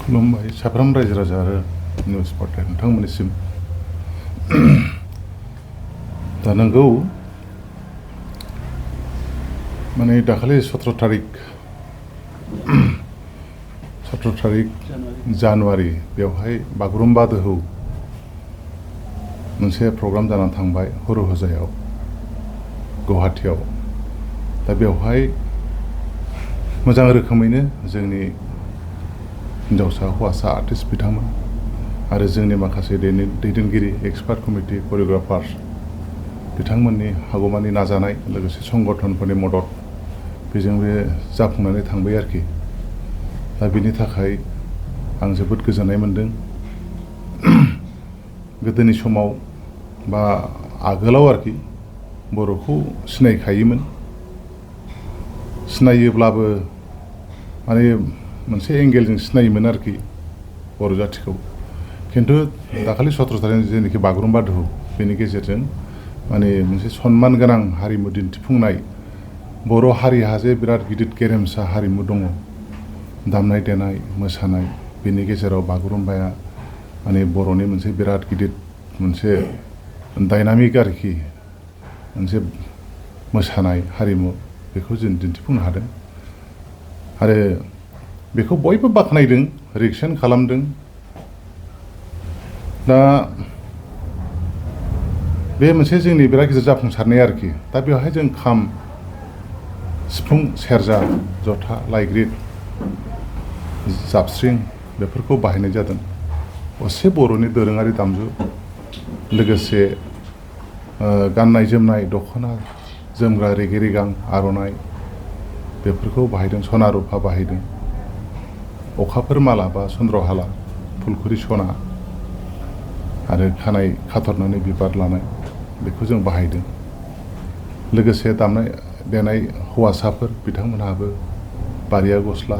खुलुमबाय साफ्रोम रायजो राजा आरो निउज पार्टनार नोंथांमोननिसिम दा नंगौ माने दाखालि 17 तारिख जानुवारि बेवहाय बागुरुम्बा दोहौ मोनसे प्रग्राम जानानै थांबाय हरहुजायाव गुवाहाटीयाव दा बेवहाय मोजां रोखोमैनो जोंनि हिन्जावसा हौवासा आर्टिस्ट बिथांमोन आरो जोंनि माखासे दैदेनगिरि एक्सपार्ट कमिटि करियोग्राफार्स बिथांमोननि हागौमानि नाजानाय लोगोसे संगठनफोरनि मदद बेजों बे जाफुंनानै थांबाय आरोखि दा बिनि थाखाय आं जोबोद गोजोननाय मोनदों गोदोनि समाव बा आगोलाव आरोखि बर'खौ सिनायखायोमोन सिनायोब्लाबो माने मोनसे एंगेलजों सिनायोमोन आरोखि बर' जाथिखौ खिन्थु दाखालि 17 तारिखनि जेनाखि बागुरुम्बा दोहौ बेनि गेजेरजों माने मोनसे सनमान गोनां हारिमु दिन्थिफुंनाय बर' हारिहा जे बिराद गिदिर गेरेमसा हारिमु दङ दामनाय देनाय मोसानाय बेनि गेजेराव बागुरुम्बाया माने बर'नि मोनसे बिराद गिदिर मोनसे डायनामिक आरोखि मोनसे मोसानाय हारिमु बेखौ जों दिन्थिफुंनो हादों आरो बेखौ बयबो बाख्नायदों रिएक्शन खालामदों दा बे मोनसे जोंनि बिराद गिदिर जाफुंसारनाय आरोखि दा बेवहाय जों खाम सिफुं सेरजा जथा लाइग्रिद जाबस्रिं बेफोरखौ बाहायनाय जादों असे बर'नि दोरोङारि दामजु लोगोसे गाननाय जोमनाय दख'ना जोमग्रा रेगे रेगां आर'नाइ बेफोरखौ बाहायदों सना रुफा बाहायदों अखाफोर माला बा चन्द्रहाला फुलखुरि सना आरो खानाय खाथरनानै बिबार लानाय बेखौ जों बाहायदों लोगोसे दामनाय देनाय हौवासाफोर बिथांमोनहाबो बारिया गस्ला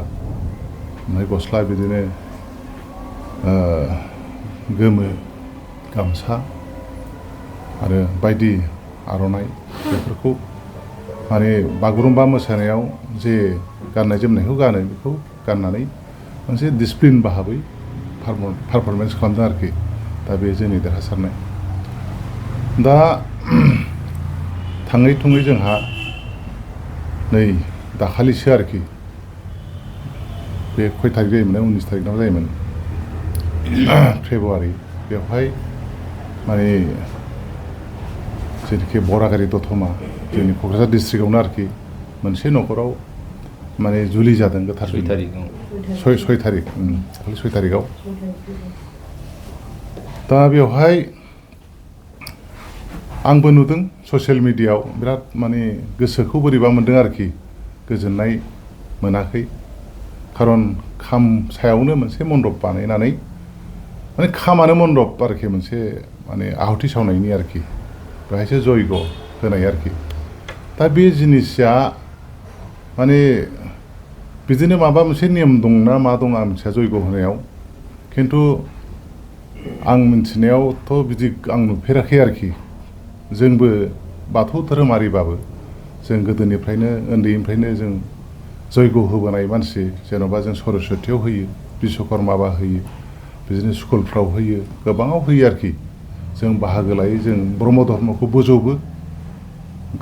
ओमफ्राय गस्ला बिदिनो गोमो गामसा आरो बायदि आर'नाइ बेफोरखौ माने बागुरुम्बा मोसानायाव जे गाननाय जोमनायखौ गानो बेखौ गाननानै मोनसे डिसिप्लिन भाबै पारफरमेन्स खालामदों आरोखि दा बे जोंनि देरहासारनाय दा थाङै थुङै जोंहा नै दाखालिसो आरोखि बे खय थारिख जायोमोन 19 तारिखनाव जायोमोन फेब्रुवारि बेवहाय माने जेनाखि बरागारि दतमा जोंनि क'क्राझार डिस्ट्रिक्टआवनो आरोखि मोनसे न'खराव माने जुलि जादों गोथार जुलि 6 तारिख दाखालि 6 तारिखआव दा बेवहाय आंबो नुदों ससियेल मिडियायाव बिराद माने गोसोखौ बोरैबा मोनदों आरोखि गोजोननाय मोनाखै खारन खाम सायावनो मोनसे मन्दप बानायनानै माने खामानो मन्दप आरोखि मोनसे माने आहुति सावनायनि आरोखि बेहायसो जयग होनाय आरोखि दा बे जिनिसा माने बिदिनो माबा मोनसे नियम दंना मा दं आं मिथिया जयग होनायाव खिन्थु आं मिथिनायावथ' बिदि आं नुफेराखै आरोखि जोंबो बाथौ धोरोमारिबाबो जों गोदोनिफ्रायनो उन्दैनिफ्रायनो जों जयग होबोनाय मानसि जेन'बा जों सरस्वतीयाव होयो बिश्वकर्माबा होयो बिदिनो स्कुलफ्राव होयो गोबाङाव होयो आरोखि जों बाहागो लायो जों ब्रह्म धर्मखौ बोजबो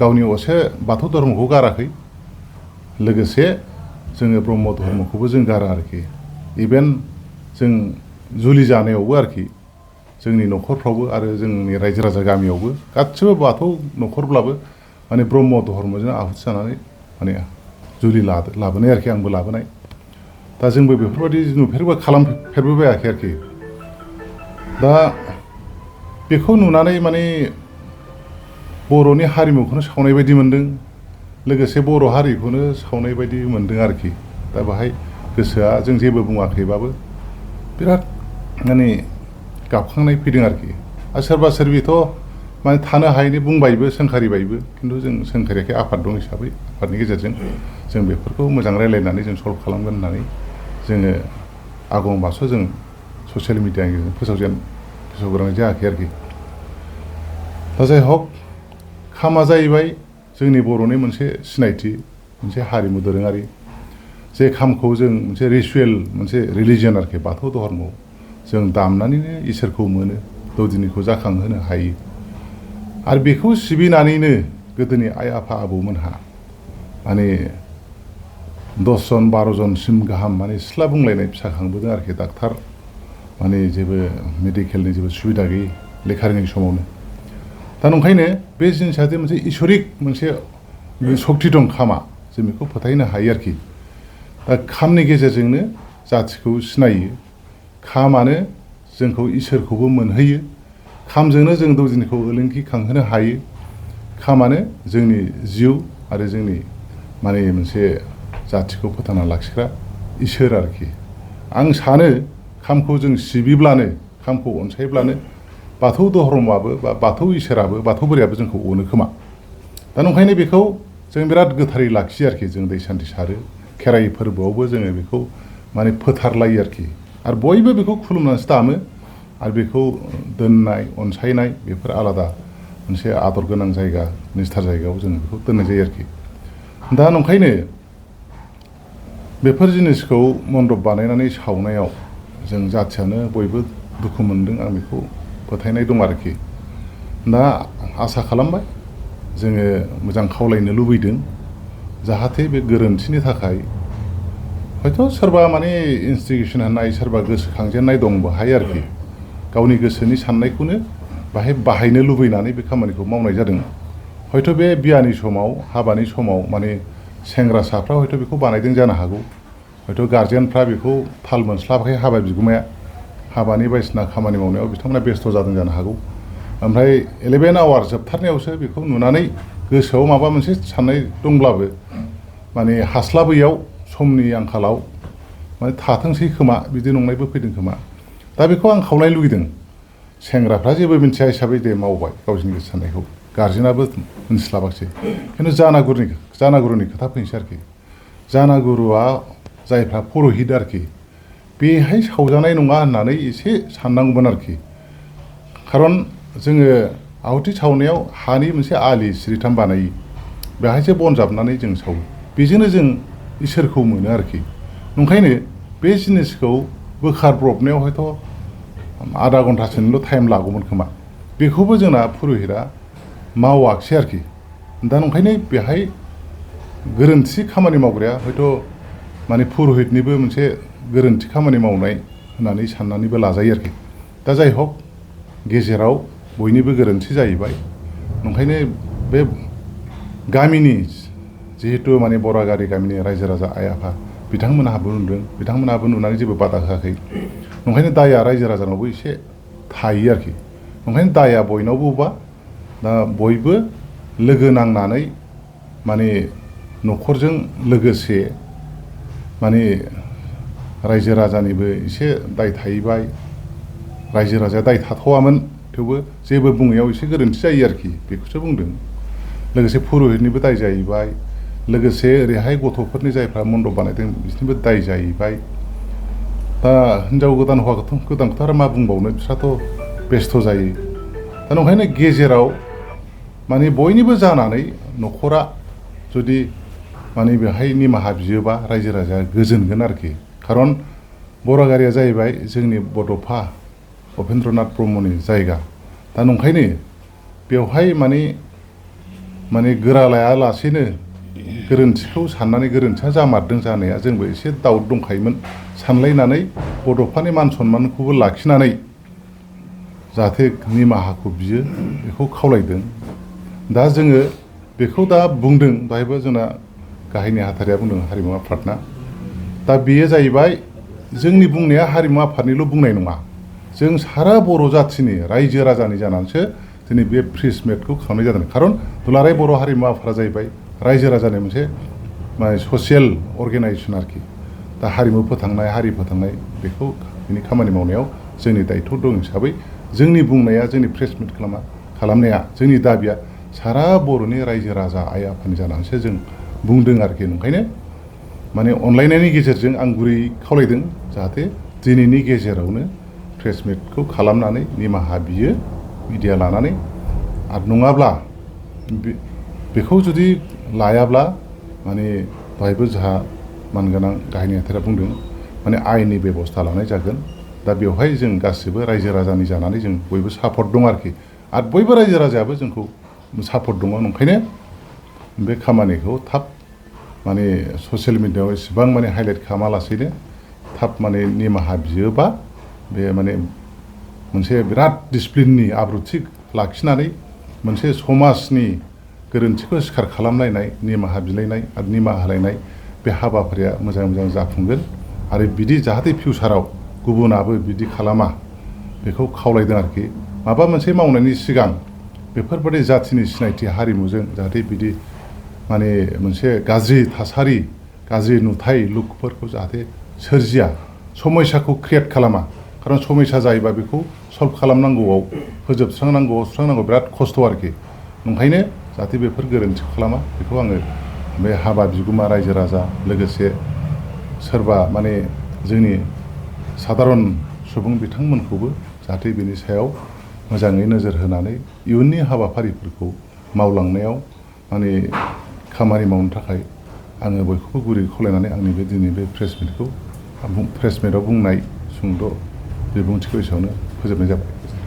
गावनि असे बाथौ धर्मखौ गाराखै लोगोसे जोङो ब्रह्म धर्मखौबो जों गारा आरोखि इभेन जों जुलि जानायावबो आरोखि जोंनि न'खरफ्रावबो आरो जोंनि रायजो राजा गामियावबो गासिबो बाथौ न'खरब्लाबो माने ब्रह्म धर्मजों आहुति जानानै माने जुलि लाबोनाय आरोखि आंबो लाबोनाय दा जोंबो बेफोरबायदि खालामफेरबोबायाखै आरोखि दा बेखौ नुनानै माने बर'नि हारिमुखौनो सावनाय बायदि मोनदों लोगोसे बर' हारिखौनो सावनाय बायदि मोनदों आरोखि दा बाहाय गोसोआ जों जेबो बुङाखैबाबो बिराद माने गाबखांनाय फैदों आरोखि आरो सोरबा सोरबिथ' माने थानो हायैनि बुंबायबो सोंखारिबायबो खिन्थु जों सोंखारियाखै आफाद दं हिसाबै आफादनि गेजेरजों जों बेफोरखौ मोजां रायलायनानै जों सल्भ खालामगोन होननानै जोङो आगमबासो जों ससियेल मिडियानि गेजेरजों फोसावग्रोनाय जायाखै आरोखि दा जाय हक खामा जाहैबाय जोंनि बर'नि मोनसे सिनायथि मोनसे हारिमु दोरोङारि जे खामखौ जों मोनसे रिसुवेल मोनसे रिलिजियन आरोखि बाथौ धर्म जों दामनानैनो इसोरखौ मोनो दौदिनिखौ जाखांहोनो हायो आरो बेखौ सिबिनानैनो गोदोनि आइ आफा आबौमोनहा माने 10 जन 12 जनसिम गाहाम माने सिथ्ला बुंलायनाय फिसा खांबोदों आरोखि डाक्टार माने जेबो मेडिकेलनि जेबो सुबिदा गैयै लेखा रोङै समावनो दा नंखायनो बे जिनिसा जे मोनसे इसोरिक मोनसे सक्ति दं खामा जों बेखौ फोथायनो हायो आरोखि दा खामनि गेजेरजोंनो जाथिखौ सिनायो खामानो जोंखौ इसोरखौबो मोनहोयो खामजोंनो जों दौदिनिखौ ओलोंगि खांहोनो हायो खामानो जोंनि जिउ आरो जोंनि माने मोनसे जाथिखौ फोथांना लाखिग्रा इसोर आरोखि आं सानो खामखौ जों सिबिब्लानो खामखौ अनसायब्लानो बाथौ धर्मआबो बा बाथौ इसोराबो बाथौ बोरायाबो जोंखौ अनो खोमा दा नंखायनो बेखौ जों बिराद गोथारै लाखियो आरोखि जों दै सान्थि सारो खेराइ फोरबोआवबो जोङो बेखौ माने फोथारलायो आरोखि आरो बयबो बेखौ खुलुमनानैसो दामो आरो बेखौ दोननाय अनसायनाय बेफोर आलादा मोनसे आदर गोनां जायगा निस्थार जायगायाव जों बेखौ दोननाय जायो आरोखि दा नंखायनो बेफोर जिनिसखौ मन्दप बानायनानै सावनायाव जों जाथियानो बयबो दुखु मोनदों आं बेखौ फोथायनाय दं आरोखि दा आसा खालामबाय जोङो मोजां खावलायनो लुबैदों जाहाथे बे गोरोन्थिनि थाखाय हयथ' सोरबा माने इन्स्टिगेसन होनाय सोरबा गोसोखांजेननाय दं बाहाय आरोखि गावनि गोसोनि साननायखौनो बाहाय बाहायनो लुबैनानै बे खामानिखौ मावनाय जादों हयथ' बे बियानि समाव हाबानि समाव माने सेंग्रासाफ्रा हयथ' बेखौ बानायदों जानो हागौ हयथ' गार्जेनफ्रा बेखौ थाल मोनस्लाबाखै हाबा बिगुमाया हाबानि बायदिसिना खामानि मावनायाव बिथांमोना बेस्थ' जादों जानो हागौ ओमफ्राय 11 आवार जोबथारनायावसो बेखौ नुनानै गोसोआव माबा मोनसे साननाय दंब्लाबो माने हास्लाबैयाव समनि आंखालाव माने थाथोंसै खोमा बिदि नंनायबो फैदों खोमा दा बेखौ आं खावलायनो लुगैदों सेंग्राफ्रा जेबो मिथिया हिसाबै दे मावबाय गावसिनि गोसो साननायखौ गार्जेनाबो मोनस्लाबाखिसै खिन्थु जानागुरुनि खोथा फैनोसै आरोखि जानागुरुआ जायफ्रा पुर'हित आरोखि बेहाय सावजानाय नङा होननानै एसे साननांगौमोन आरोखि खारन जोङो आहुति सावनायाव हानि मोनसे आलि सिरिथाम बानायो बेहायसो बन जाबनानै जों सावो बेजोंनो जों इसोरखौ मोनो आरोखि ओंखायनो बे जिनिसखौ बोखारब्रबनायाव हयथ' आधा घन्टासोनिल' टाइम लागौमोन खोमा बेखौबो जोंना पुर'हितआ मावाखिसै आरोखि दा ओंखायनो बेहाय गोरोन्थि खामानि मावग्राया हयथ' माने पुर'हितनिबो मोनसे गोरोन्थि खामानि मावनाय होननानै साननानैबो लाजायो आरोखि दा जाय हक गेजेराव बयनिबो गोरोन्थि जाहैबाय ओंखायनो बे गामिनि जिहेतु माने बरागारि गामिनि रायजो राजा आइ आफा बिथांमोनहाबो नुदों बिथांमोनहाबो नुनानै जेबो बादा होआखै ओंखायनो दाया रायजो राजानावबो एसे थायो आरोखि ओंखायनो दाया बयनावबोबा दा बयबो लोगो नांनानै माने न'खरजों लोगोसे माने रायजो राजानिबो एसे दाय थाहैबाय रायजो राजाया दाय थाथ'वामोन थेवबो जेबो बुङैयाव एसे गोरोन्थि जायो आरोखि बेखौसो बुंदों लोगोसे पुर'हितनिबो दाय जाहैबाय लोगोसे ओरैहाय गथ'फोरनि जायफ्रा मन्दप बानायदों बिसोरनिबो दाय जाहैबाय दा हिनजाव गोदान हौवा गोदानखौथ' आरो मा बुंबावनो बिस्राथ' बेस्थ' जायो दा ओंखायनो गेजेराव माने बयनिबो जानानै न'खरा जुदि माने बेहाय निमाहा बियोबा रायजो राजाया गोजोनगोन आरोखि खारन बरागारिया जाहैबाय जोंनि बड'फा उपेन्द्रनाथ ब्रह्मनि जायगा दा ओंखायनो बेवहाय माने गोरा लायालासेनो गोरोन्थिखौ साननानै गोरोन्थिया जामारदों जानाया जोंबो एसे दाउट दंखायोमोन सानलायनानै बड'फानि मान सनमानखौबो लाखिनानै जाहाथे निमाहाखौ बियो बेखौ खावलायदों दा जोङो बेखौ दा बुंदों दाहायबो जोंना गाहाय नेहाथारिया बुंदों हारिमु आफादना दा बेयो जाहैबाय जोंनि बुंनाया हारिमु आफादनिल' बुंनाय नङा जों सारा बर' जाथिनि रायजो राजानि जानानैसो दिनै बे प्रेस मिटखौ खालामनाय जादों खारन दुलाराय बर' हारिमु आफादा जाहैबाय रायजो राजानि मोनसे माने ससियेल अर्गेनाइजेसन आरोखि दा हारिमु फोथांनाय हारि फोथांनाय बेखौ बिनि खामानि मावनायाव जोंनि दायथ' दं हिसाबै जोंनि बुंनाया जोंनि प्रेस मिट खालामनाया जोंनि दाबिया सारा बर'नि रायजो राजा आइ आफानि जानानैसो जों बुंदों आरोखि ओंखायनो माने अनलायनायनि गेजेरजों आं गुरै खावलायदों जाहाथे दिनैनि गेजेरावनो प्रेस मिटखौ खालामनानै निमाहा बियो मिडिया लानानै आरो नङाब्ला बेखौ जुदि लायाब्ला माने दहायबो जोंहा मानगोनां गाहाय नेहाथारिया बुंदों माने आयेननि बेबस्था लानाय जागोन। दा बेवहाय जों गासिबो रायजो राजानि जानानै जों बयबो सापर्ट दं आरोखि आरो बयबो रायजो राजायाबो जोंखौ सापर्ट दङ। ओंखायनो बे खामानिखौ थाब माने ससियेल मिडियायाव एसेबां माने हाइलाइट खालामालासेनो थाब माने निमाहा बियोबा बे माने मोनसे बिराद डिसिप्लिननि आब्रुथि लाखिनानै मोनसे समाजनि गोरोन्थिखौ स्वीकार खालामलायनाय निमाहा बिलायनाय आरो निमाहा होलायनाय बे हाबाफारिया मोजां मोजां जाफुंगोन आरो बिदि जाहाथे फिउचाराव गुबुनाबो बिदि खालामा बेखौ खावलायदों आरोखि। माबा मोनसे मावनायनि सिगां बेफोरबायदि जाथिनि सिनायथि हारिमुजों जाहाथे बिदि माने मोनसे गाज्रि थासारि गाज्रि नुथाय लुकफोरखौ जाहाथे सोरजिया समयसाखौ क्रियेट खालामा। खारन समयसा जायोबा बेखौ सल्भ खालामनांगौआव फोजोबस्रांनांगौआव सुस्रांनांगौ बिराद खस्थ' आरोखि। ओंखायनो जाहाथे बेफोर गोरोन्थि खालामा बेखौ आङो बे हाबा बिगुमा रायजो राजा लोगोसे सोरबा माने जोंनि सादारन सुबुं बिथांमोनखौबो जाहाथे बेनि सायाव मोजाङै नोजोर होनानै इयुननि हाबाफारिफोरखौ मावलांनायाव माने खामानि मावनो थाखाय आङो बयखौबो गुरै खावलायनानै आंनि बे दिनै बे प्रेस मिटआव बुंनाय सुंद' बिबुंथिखौ एसेयावनो फोजोबनाय जाबाय।